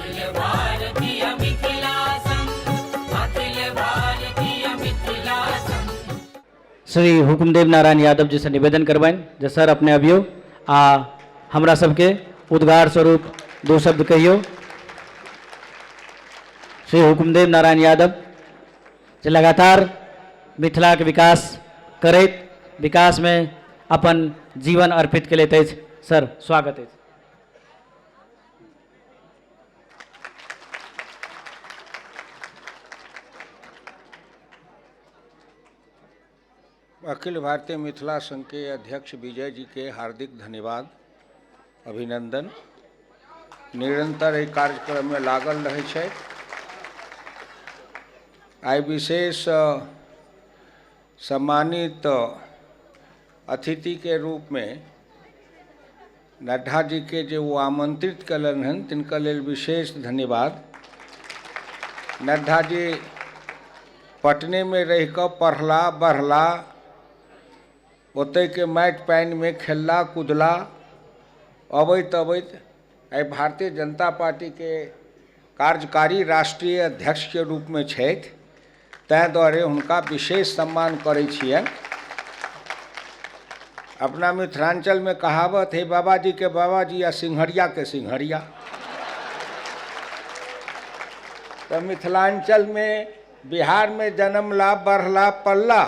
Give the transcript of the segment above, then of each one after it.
अखिल भारतीय मिथिला संघ, अखिल भारतीय मिथिला संघ। श्री हुकुमदेव नारायण यादव जी से निवेदन करबनि जे सर अपने अबियौ आ हमरा सबके उद्गार स्वरूप दू शब्द कहियौ। श्री हुकुमदेव नारायण यादव जे लगातार मिथिलाके विकास करैत विकासमे अपन जीवन अर्पित केलथि अछि, सर स्वागत अछि। अखिल भारतीय मिथिला संघ के अध्यक्ष विजय जी के हार्दिक धन्यवाद, अभिनंदन। निरंतर एहि कार्यक्रम में लागल रहै छथि। आइ विशेष सम्मानित अतिथि के रूप में नड्डा जी के जे ओ आमंत्रित कयलनि हन तिनका लेल विशेष धन्यवाद। नड्डा जी पटने में रहि कऽ पढ़ला बढ़ला, ओतहिके माटि पानिमे खेलला कूदला, अबैत अबैत आइ भारतीय जनता पार्टीके कार्यकारी राष्ट्रीय अध्यक्षके रूपमे छथि, ताहि दुआरे हुनका विशेष सम्मान करै छियनि। अपना मिथिलाञ्चलमे कहावत है बाबाजीके बाबाजी आ सिंघरियाके सिंघरिया। तऽ मिथिलाञ्चलमे बिहारमे जन्मला बढ़ला पलला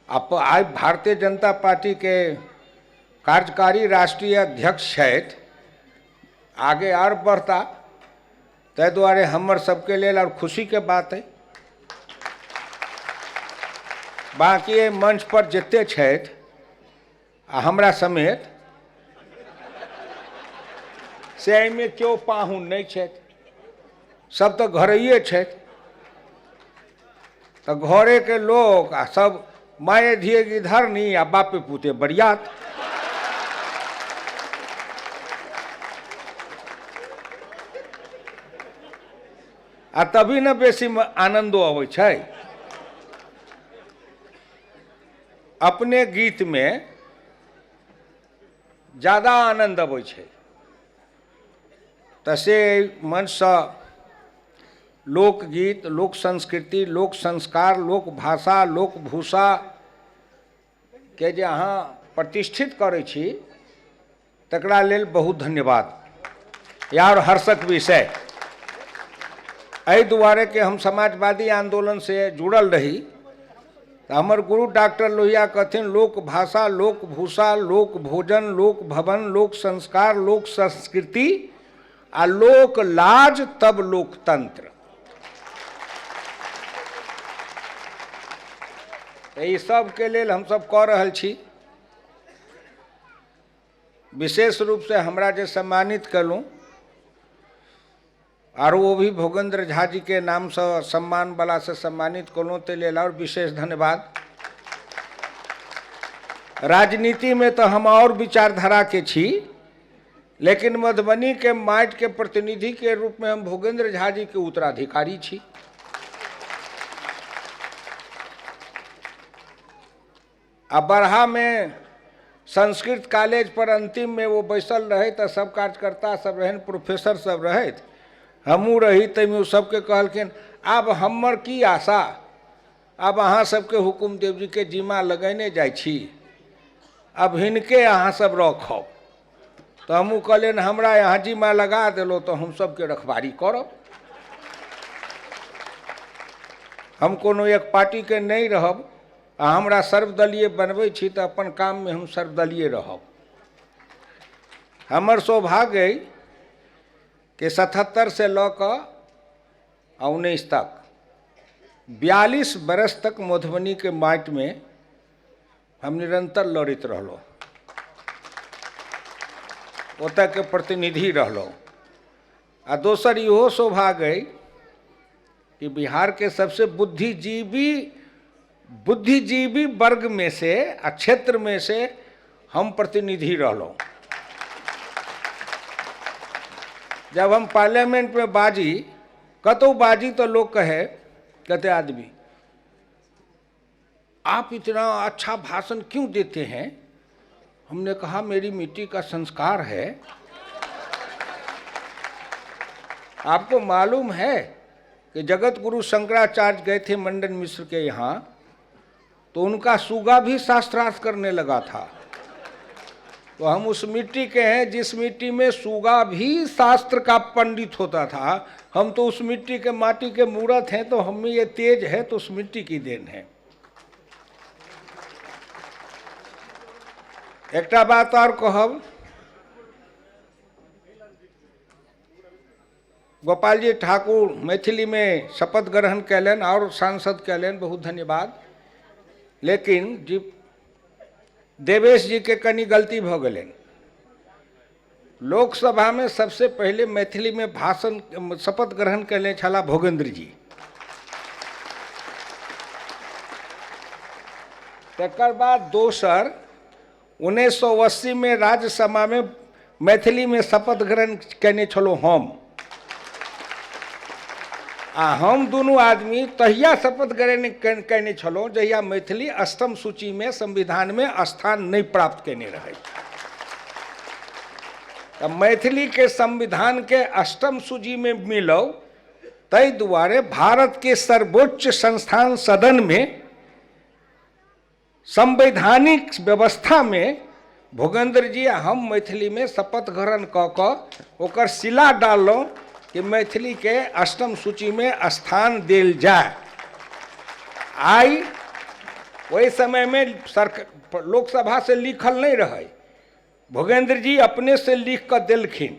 आ आइ भारतीय जनता पार्टीके कार्यकारी राष्ट्रीय अध्यक्ष छथि, आगे आर बढ़ता, ताहि दुआरे हमर सबके लेल आओर खुशीके बात अइ। बाँकी एहि मंच पर जते छथि आ हमरा समेत से एहिमे केओ पाहुन नहि छथि, सब तऽ घरैये छथि। तऽ घरेके लोक आ सब माये धिये की धरनी आ बापे पुते बरियात। आ तभी ने बेसी आनन्दो अबै छै। अपने गीतमे ज्यादा आनन्द अबै छै। तऽ से मंचसँ लोकगीत, लोक संस्कृति, लोक संस्कार, लोक भाषा, लोक भूषा के जे अहाँ प्रतिष्ठित करै छी तकरा लेल बहुत धन्यवाद। यार हर्षक विषय एहि दुआरे कि हम समाजवादी आंदोलन से जुड़ल रही। तऽ हमर गुरु डॉक्टर लोहिया कहथिन लोक भाषा, लोक भूषा, लोक भोजन, लोक भवन, लोक संस्कार, लोक संस्कृति आ लोक लाज तब लोकतंत्र। तऽ ई सबके लेल हमसब कऽ रहल छी। विशेष रूपसँ हमरा जे सम्मानित कयलहुँ आर ओ भी भोगेन्द्र झा जी के नामसँ सम्मान वाला से सम्मानित कयलहुँ, ताहि लेल आओर विशेष धन्यवाद। राजनीतिमे तऽ हम आओर विचारधाराके छी, लेकिन मधुबनीके माटिके प्रतिनिधिके रूपमे हम भोगेन्द्र झा जी के उत्तराधिकारी छी। आ बरहामे संस्कृत कॉलेज पर अंतिममे ओ बैसल रहै तऽ सब कार्यकर्ता सब रहनि, प्रोफेसर सब रहथि, हमहूँ रही। ताहिमे ओ सबके कहलखिन आब हमर की आशा, आब अहाँ सबके हुकुमदेव जीके जिम्मा लगेने जाइ छी, आब हिनके अहाँ सब रखब। तऽ हमहूँ कहलियनि हमरा यहाँ जिम्मा लगा देलहुँ तऽ हम सबके रखबारी करब, हम कोनो एक पार्टीके नहि रहब आ हमरा सर्वदलीय बनबै छी तऽ अपन काममे हम सर्वदलीय रहब। हमर सौभाग्य अइ कि 77 से लऽ कऽ आ 19 तक 42 बरस तक मधुबनीके माटिमे हम निरंतर लड़ैत रहलहुँ, ओतऽके प्रतिनिधि रहलहुँ। आ दोसर इहो सौभाग्य अइ कि बिहार के सबसे बुद्धिजीवी वर्ग में से आ क्षेत्र में से हम प्रतिनिधि रहलहुँ। जब हम पार्लियामेंट में बाजी, कतहु बाजी तो लोग कहे, कहते आदमी आप इतना अच्छा भाषण क्यों देते हैं? हमने कहा मेरी मिट्टी का संस्कार है। आपको मालूम है कि जगत गुरु शंकराचार्य गए थे मंडन मिश्र के यहाँ, तो उनका सुगा भी शास्त्रार्थ करने लगा था। तो हम उस मिट्टी के हैं जिस मिट्टी में सुगा भी शास्त्र का पंडित होता था। हम तो उस मिट्टी के माटी के मूरत हैं, तो हम में ये तेज है तो उस मिट्टी की then है। एकटा बात और कहब, गोपाल जी ठाकुर मैथिली में शपथ ग्रहण कैलन और सांसद कैलन, बहुत धन्यवाद। लेकिन जी देवेश जी के कनी गलती भ गेलनि। लोकसभा में सबसे पहले मैथिली में भाषण शपथ ग्रहण कैले छलाह भोगेंद्र जी। तकर बाद दोसर 1980 में राज्यसभा में मैथिली में शपथ ग्रहण केने छलहुँ हम। आ हम दुनू आदमी तहिया शपथ ग्रहण केने छलहुँ जहिया मैथिली अष्टम सूची में संविधान में स्थान नहीं प्राप्त केने रहे। तऽ मैथिली के संविधान के अष्टम सूची में मिलो, ताहि दुआरे भारत के सर्वोच्च संस्थान सदन में संवैधानिक व्यवस्था में भोगेंद्र जी आ हम मैथिली में शपथ ग्रहण कऽ कऽ ओकर शिला डाललहुँ कि मैथिली के अष्टम सूची में स्थान देल जाय। आइ ओहि समय में सरकार लोकसभा से लिखल नहीं रहे, भोगेंद्र जी अपने से लिख कऽ देलखिन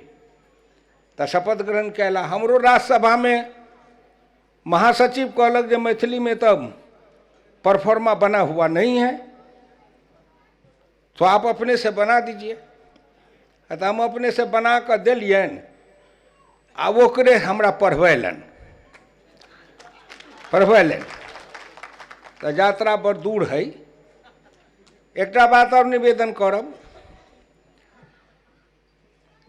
तऽ शपथ ग्रहण कयला। हमरो राज्यसभा में महासचिव कहलक जे मैथिली में तऽ परफॉर्मा बना हुआ नहीं है, तो आप अपने से बना दीजिए। तऽ हम अपने से बना कऽ देलियनि आ ओकरे हमरा पढ़बेलनि पढ़बेलनि। तऽ यात्रा बड़ दूर है। एकटा बात और निवेदन करब,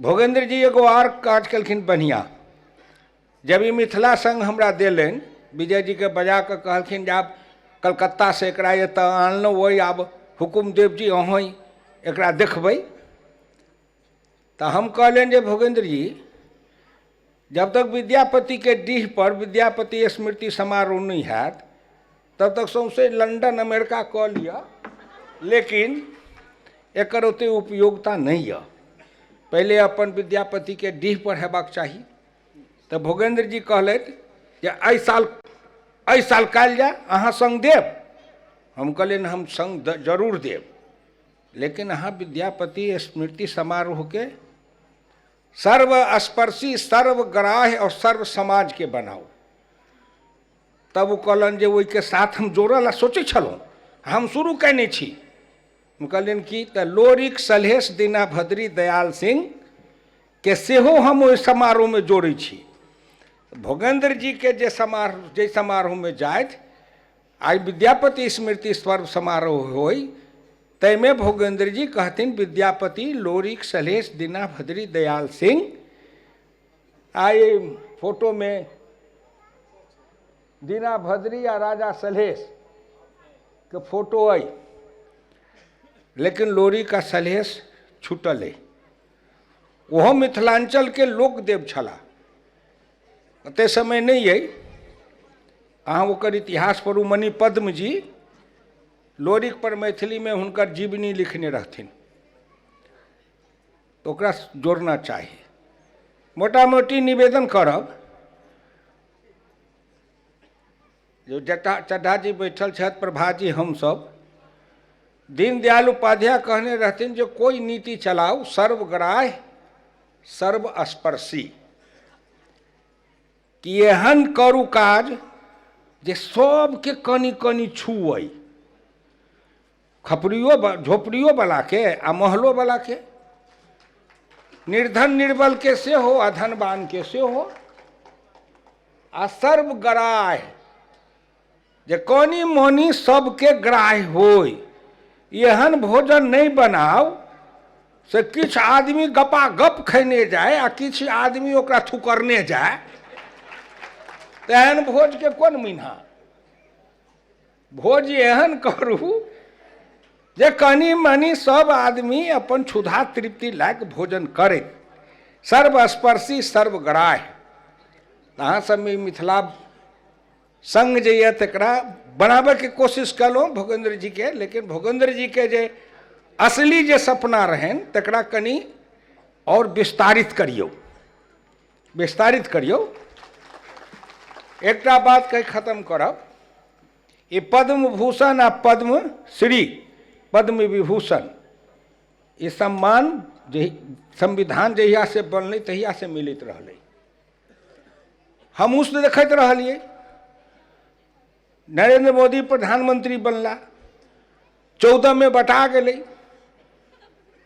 भोगेंद्र जी एगो आर काज केलखिन बढ़िआँ। जब ई मिथिला संघ हमरा देलनि, विजय जी के बजा कऽ कहलखिन जे आब कलकत्ता से एकरा एतऽ आनलहुँ, ओहि आब हुकुमदेव जी अहाँ एकरा देखबै। तऽ हम कहलियनि जे भोगेंद्र जी, जब तक विद्यापति के डीह पर विद्यापति स्मृति समारोह नहीं हैत तब तक सौंसे लंदन अमेरिका कऽ लिअ, लेकिन एकर ओते उपयोगिता नहीं यऽ। पहिले अपन विद्यापति के डीह पर हेबाक चाही। तऽ भोगेंद्र जी कहलथि जे एहि साल कयल जाय, अहाँ संग देब? हम कहलियनि हम संग जरूर देब, लेकिन अहाँ विद्यापति स्मृति समारोह के सर्वस्पर्शी सर्वग्राह्य और सर्व समाज के बनाउ। तब ओ कहलनि जे ओहिके साथ हम जोड़ल आ सोचै छलहुँ, हम शुरू कयने छी। हम कहलियनि कि तऽ लोरिक सलहेश दीना भद्री दयाल सिंह के सेहो हम ओहि समारोहमे जोड़ै छी। भोगेंद्र जी के जे समारोह जाहि समारोहमे जाथि, आइ विद्यापति स्मृति पर्व समारोह होइ, ताहिमे भोगेंद्र जी कहथिन विद्यापति लोरिक सलहेश दीना भद्री दयाल सिंह। आइ फोटोमे दीना भद्री आ राजा सलहेश के फोटो अइ, लेकिन लोरिक आ सलहेश छूटल अइ। ओहो मिथिलांचल के लोकदेव छलाह। ओते समय नहीं अइ, अहाँ ओकर इतिहास पढ़ू। मणिपद्म जी लोरिक पर मैथिली में हुनकर जीवनी लिखने रहथिन, तो ओकरा जोड़ना चाही। मोटा मोटी निवेदन करब जो जटा चड्ढा जी बैठल छथि, प्रभा जी, हम सब दीनदयाल उपाध्याय कहने रहथिन जे कोई नीति चलाओ सर्वग्राह्य सर्वस्पर्शी, कि एहन करू काज जे सबके कनि कनि छुअइ, खपड़ियो झोपड़ियो वाला के आ महलो वाला के, निर्धन निर्बल के सेहो आ धनवान के सेहो, आ सर्वग्राह्य जे कनि मनि सबके ग्राह्य होय। एहन भोजन नहीं बनाओ से किछु आदमी गपा गप खैने जाए आ किछु आदमी ओकरा थुकरने जाए, तेहन भोज के कोन मीना। भोज एहन करू जे कनि मनि सब आदमी अपन क्षुधा तृप्ति लायक भोजन करे, सर्वस्पर्शी सर्वग्राह्य। अहाँ सबमे मिथिला संघ जे यऽ तकरा बनाबैके कोशिश कयलहुँ भोगेन्द्र जीके, लेकिन भोगेन्द्र जीके जे असली जे सपना रहनि तकरा कनि आओर विस्तारित करियौ, विस्तारित करियौ। एकटा बात कहि खत्म करब, ई पद्म भूषण आ पद्मश्री, पद्म विभूषण, ई सम्मान जे संविधान जहियासँ बनलै तहियासँ मिलैत रहलै। हमहूँ से देखैत रहलियै, नरेंद्र मोदी प्रधानमंत्री बनला, 14 में बटा गेलै,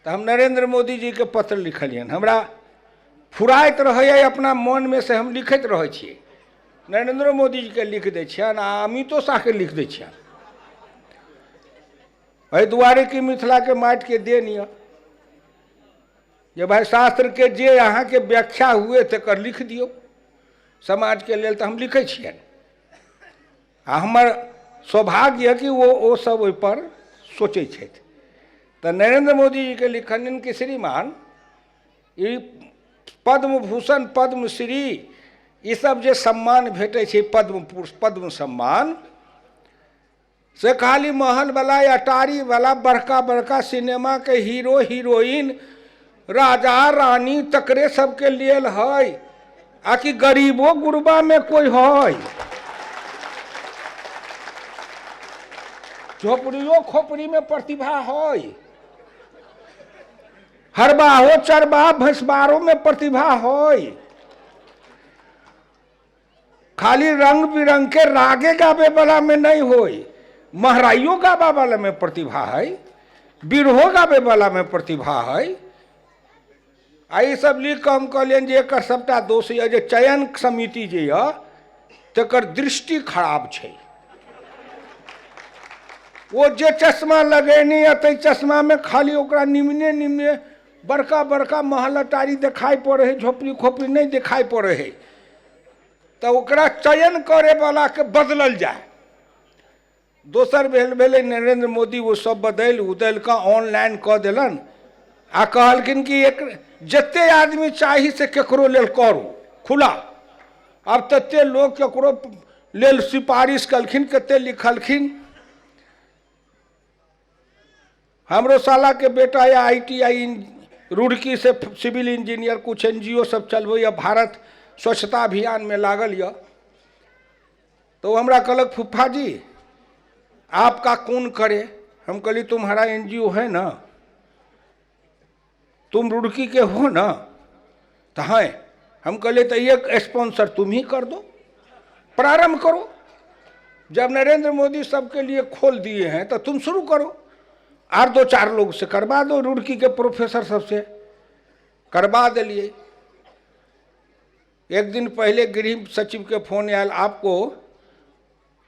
तऽ हम नरेंद्र मोदी जीके पत्र लिखलियनि। हमरा फुराइत रहैए अपना मनमे से हम लिखैत रहै छियै, नरेंद्र मोदी जीके लिख दै छियनि आ अमितो शाहके लिख दै छियनि, एहि दुआरे कि मिथिलाके माटिके देन यऽ जे भाइ शास्त्रके जे अहाँके व्याख्या हुए तकर लिख दियौ समाजके लेल, तऽ हम लिखै छियनि। आ हमर सौभाग्य यऽ कि ओ सब ओहिपर सोचै छथि। तऽ नरेंद्र मोदी जीके लिखलनि कि श्रीमान ई पद्म भूषण, पद्मश्री, ई सब जे सम्मान भेटै छै, पद्म पुरुष, पद्म सम्मान, से खाली महलवला अटारीवला बड़का बड़का सिनेमाके हीरो हीरोइन राजा रानी तकरे सबके लेल है, आ कि गरीबो गुरबामे कोइ है? झोपड़ियो खोपड़ीमे प्रतिभा है, हरबाहो चरबाह भैंसबारोमे प्रतिभा है, खाली रंग बिरंग के रागे गाबे वाला में नहीं होई, महराइयो गाबा वाला में प्रतिभा है, बिरहो गाबे वाला में प्रतिभा है। आ ई सब लिख कऽ हम कहलियनि जे एकर सबटा दोष यऽ जे चयन समिति जे यऽ तकर दृष्टि खराब छै। ओ जे चश्मा लगेने यऽ ताहि चश्मामे खाली ओकरा निम्ने निम्ने बड़का बड़का महल अटारी देखाइ पड़ै है, झोपड़ी खोपड़ी नहि देखाइ पड़ै है, तऽ ओकरा चयन करे वालाके बदलल जाय। दोसर भेल भेलै नरेंद्र मोदी ओ सब बदलि उदलि कऽ ऑनलाइन कऽ देलनि आ कहलखिन कि एक जते आदमी चाही से केकरो लेल करू खुला। आब तते लोक केकरो लेल सिफारिश कलखिन, कते लिखलखिन। हमरो साला के बेटा या ITI Roorkee से सिविल इंजीनियर, कुछ NGO सब चलबैया, भारत स्वच्छता अभियान में लागल यऽ। तो हमरा कहलक फूफा जी आपका कौन करे? हम कहली तुम्हारा NGO है ना, तुम रुड़की के हो ना, तो हाँ। हम कहले तो एक स्पॉन्सर तुम ही कर दो, प्रारंभ करो। जब नरेंद्र मोदी सबके लिए खोल दिए हैं तो तुम शुरू करो, आर 2-4 लोग से करवा दो, रुड़की के प्रोफेसर सबसे करवा दिए। एक दिन पहले गृह सचिव के फोन आयल, आपको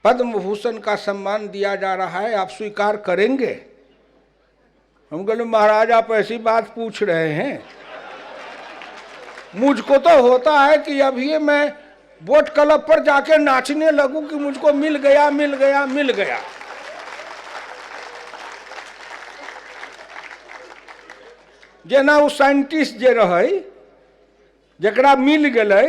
पद्म भूषण का सम्मान दिया जा रहा है, आप स्वीकार करेंगे? हम कहले महाराज आप ऐसी बात पूछ रहे हैं, मुझको तो होता है कि अभी मैं बोट क्लब पर जाके नाचने लगूं कि मुझको मिल गया मिल गया मिल गया। जेना ओ साइंटिस्ट जे रहै जकरा मिल गेलै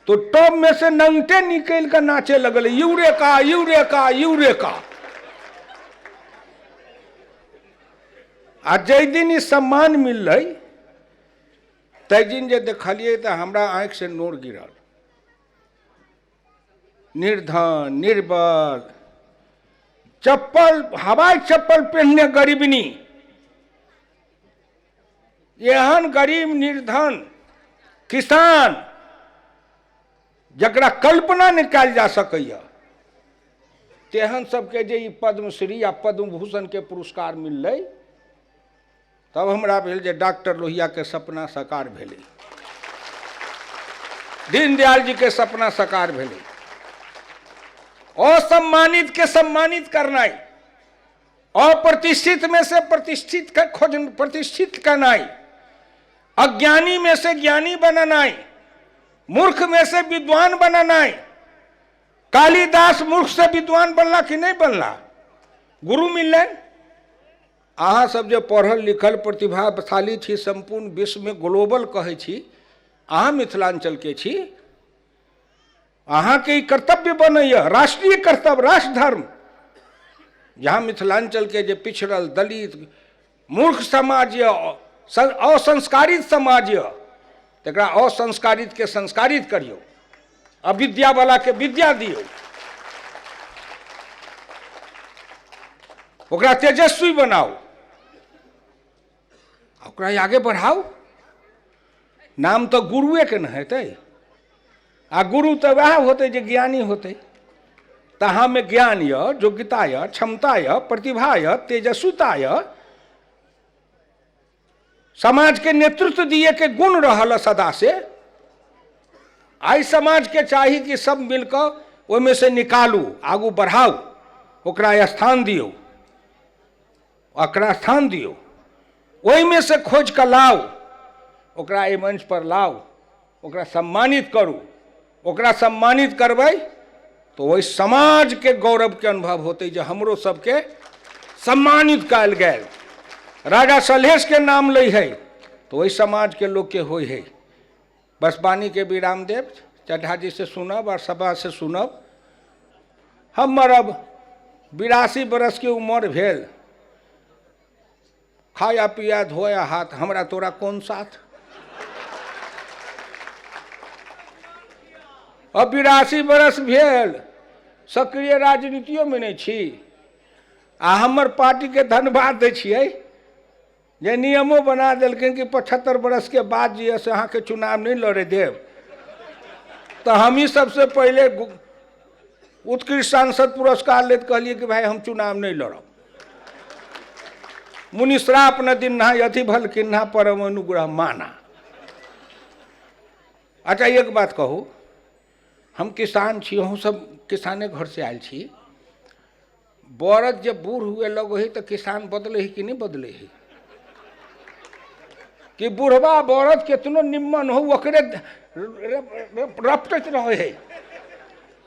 तो टब में से नंगटे निकल के नाचे लगल, यूरेका यूरेका यूरेका। आ जै दिन ई सम्मान मिललै तै दिन जे देखलियै तऽ हमरा आँखि से नोर गिरल। निर्धन निर्बल, चप्पल हवाई चप्पल पहनने गरीबनी, एहन गरीब निर्धन किसान जकरा कल्पना नहि कयल जा सकैए, तेहन सबके जे ई पद्मश्री आ पद्मभूषण के पुरस्कार मिललै, तब हमरा भेल जे डॉक्टर लोहिया के सपना साकार भेलै, दीनदयाल जी के सपना साकार भेलै। असम्मानित के सम्मानित करनाइ, अप्रतिष्ठित में से प्रतिष्ठित के खोज प्रतिष्ठित करनाइ, अज्ञानी में से ज्ञानी बनानाइ, मूर्ख में से विद्वान बनानाइ। कालिदास मूर्ख से विद्वान बनला कि नहीं बनला? गुरु मिललनि। अहाँ सब जे पढ़ल लिखल प्रतिभाशाली छी, संपूर्ण विश्व में ग्लोबल कहै छी, अहाँ मिथिलांचल के छी, अहाँके ई कर्तव्य बनैए, राष्ट्रीय कर्तव्य, राष्ट्र धर्म। जहाँ मिथिलांचलके जे पिछड़ल दलित मूर्ख समाज यऽ, असंस्कारित समाज यऽ, तकरा असंस्कारितके संस्कारित करियौ, अविद्यावलाके विद्या दियौ, ओकरा तेजस्वी बनाउ, ओकरा आगे बढ़ाउ। नाम तऽ गुरुएके ने हेतै, आ गुरु तऽ वएह होतै जे ज्ञानी होतै। तऽ अहाँमे ज्ञान यऽ, योग्यता यऽ, क्षमता यऽ, प्रतिभा यऽ, तेजस्विता यऽ, समाजके नेतृत्व दिएके गुण रहल सदा से। आइ समाजके चाही कि सब मिलकऽ ओहिमे से निकालू, आगू बढ़ाउ, ओकरा स्थान दियौ, ओकरा स्थान दियौ, ओहिमे से खोजि कऽ लाउ, ओकरा एहि मंच पर लाउ, ओकरा सम्मानित करू। ओकरा सम्मानित करबै तऽ ओहि समाजके गौरवके अनुभव होतै जे हमरो सबके सम्मानित कयल गेल। राजा सलहेशके नाम लै है तऽ ओहि समाजके लोकके होइ है। बस वाणीके विराम देब, चड्ढा जी से सुनब और सभा से सुनब। हमर अब 82 बरसके उमर भेल, खाया पिया धोया हाथ, हमरा तोरा कोन साथ। अब 82 बरस भेल, सक्रिय राजनीतियोमे नहि छी, आ हमर पार्टीके धन्यवाद दै छियै जे नियमो बना देलखिन कि 75 बरसके बाद जे से अहाँके चुनाव नहि लड़े देब। तऽ हमही सबसे पहिले उत्कृष्ट सांसद पुरस्कार लैत कहलियै कि भाई हम चुनाव नहीं लड़ब। मुनि श्राप न दिन्हा अथि भल किन्हा परम अनुग्रह माना। अच्छा एक बात कहू, हम किसान छी, अहूँ सब किसाने घर से आयल छी। बरद जब बूढ़ हुए लगै है तऽ किसान बदलै है कि नहीं बदलै है? कि बूढ़बा बरद केतनो निम्मन हो ओकरे रपटैत रहै है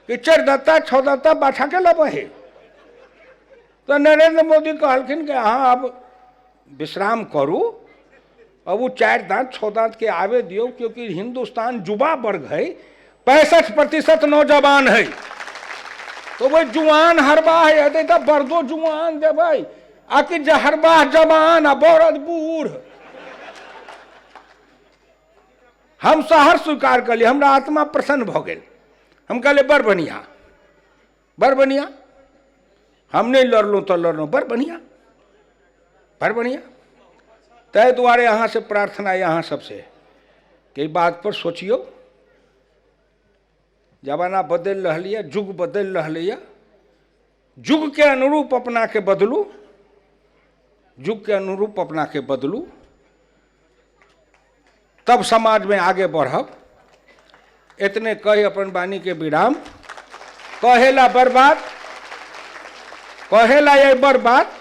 कि 4 दत्ता 6 दत्ता बाछा के लबै है। तऽ नरेंद्र मोदी कहलखिन कि अहाँ अब विश्राम करू, अब वो 4 दांत 6 दांत के आवे दियौ, क्योंकि हिंदुस्तान युवा वर्ग है, 65% नौजवान है। तो वह जुआन हरबाह हेतै तऽ बरदो जुआन देबै, आ कि हरबाह जवान आ बरद बूढ़। हम शहर स्वीकार कलियै, हमरा आत्मा प्रसन्न भऽ गेल। हम कहलियै बड़ बढ़िआँ, बड़ बढ़िआँ, हम नहि लड़लहुँ तऽ लड़लहुँ, बड़ बढ़िआँ, बड़ बढ़िआँ। ताहि दुआरे अहाँसँ प्रार्थना यऽ अहाँ सबसँ कि एहि बातपर सोचियौ। जमाना बदलि रहल यऽ, युग बदलि रहल यऽ, युगके अनुरूप अपनाके बदलू, युगके अनुरूप अपनाके बदलू, तब समाजमे आगे बढ़ब। इतने कहि अपन वाणीके विराम। कहेला बर्बाद, कहेला ये बर्बाद,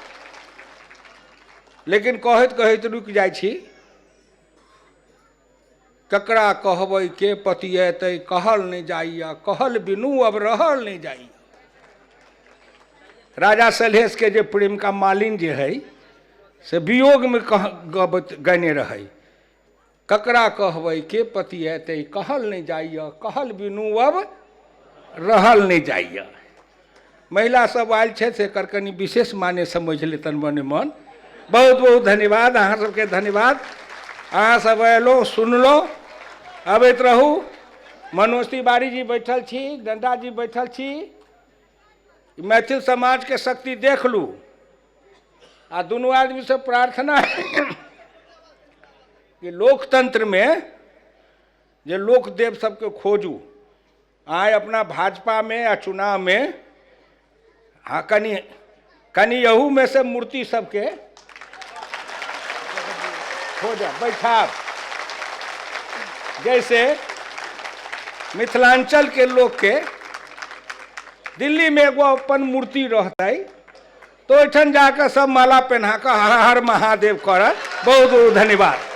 लेकिन कहैत कहैत रुकि जाइ छी। ककरा कहबै के पतिएतै, कहल नहि जाइए, कहल बिनु अब रहल नहि जाइए। राजा सलहेश के जे प्रेमिका मालिन जे है से वियोगमे कह गबैत गने रहै, ककरा कहबै के पतिएतै, कहल नहि जाइए, कहल बिनु अब रहल नहि जाइए। महिला सब आयल छै से एकर कनि विशेष माने समझ लेतन मने मन। बहुत बहुत धन्यवाद अहाँ सबके, धन्यवाद। अहाँ सब अयलहुँ, सुनलहुँ, अबैत रहू। मनोज तिवारी जी बैठल छी, डंडा जी बैठल छी। मैथिल समाजके शक्ति देख लू। आ दुनू आदमीसँ प्रार्थना कि लोकतंत्रमे जे लोकदेव सबके खोजू। आइ अपना भाजपामे आ चुनावमे हाँ कनि कनि एहूमे से मूर्ति सबके खोजब, बैठाब। जैसे मिथिलांचल के लोग के दिल्ली में एगो अपन मूर्ति रहतै तो ओहिठाम जाकऽ सब माला पहना कऽ हर हर महादेव करत। बहुत बहुत धन्यवाद।